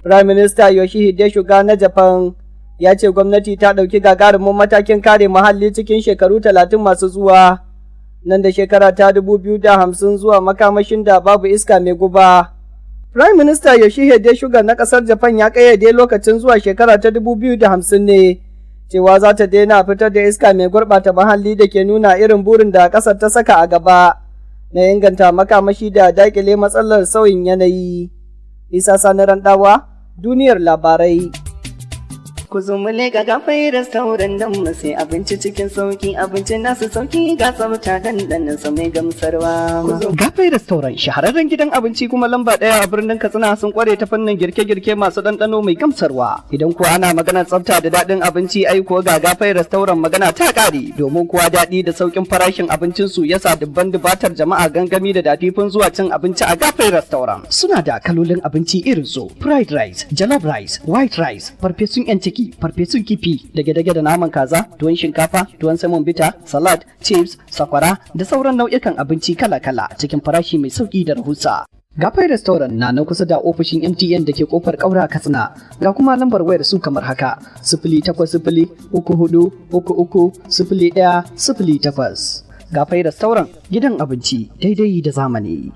Prime Minister Yoshihide Suga na Japan ya ce gwamnati ta ɗauki gagarumin matakin kare muhalli cikin shekaru 30 masu zuwa, nan da shekara ta 2050 zuwa makamashin da babu iska mai guba. Prime Minister Yoshihide Suga na ƙasar Japan ya ƙayyade lokacin zuwa shekara ta 2050 ne, cewa za ta daina fitar da iska mai gurɓata muhalli, da ke nuna irin burin da ƙasar ta saka a gaba na inganta makamashi da daƙile matsalar sauyin yanayi. Isa Sani Randawa, duniyar labarai. Ku zo mu leƙa Gafai Restaurant don mu sai abinci cikin sauki, abincin nasu sauki, ga tsafta, dandanan sa mai gamsarwa. Gafai Restaurant, shahararren gidan abinci kuma lamba ɗaya a birnin Katsina, sun kware ta fannin girke-girke masu ɗanɗano mai gamsarwa. Idan kuwa ana maganar tsafta da daɗin abinci, ai kuwa ga Gafai Restaurant magana ta ƙare, domin kuwa daɗi da sauƙin farashin abincin su yasa dubban dubatar jama'a gangami da dafifin zuwa cin abinci a Gafai Restaurant. Suna da kalolin abinci irin su fried rice, jollof rice, white rice, farfesun 'yan ciki, farfesun kifi, dage-dage da naman kaza, tuwon shinkafa, tuwon semovita, salad, chips, sakwara da sauran nau'ikan abinci kala-kala cikin farashi mai sauki da rahusa. Gafai Restaurant na nan kusa da ofishin MTN da ke kofar Kaura, Katsina. Ga kuma lambar wayar su kamar haka: 08034330108. Gafai Restaurant, gidan abinci daidai da zamani.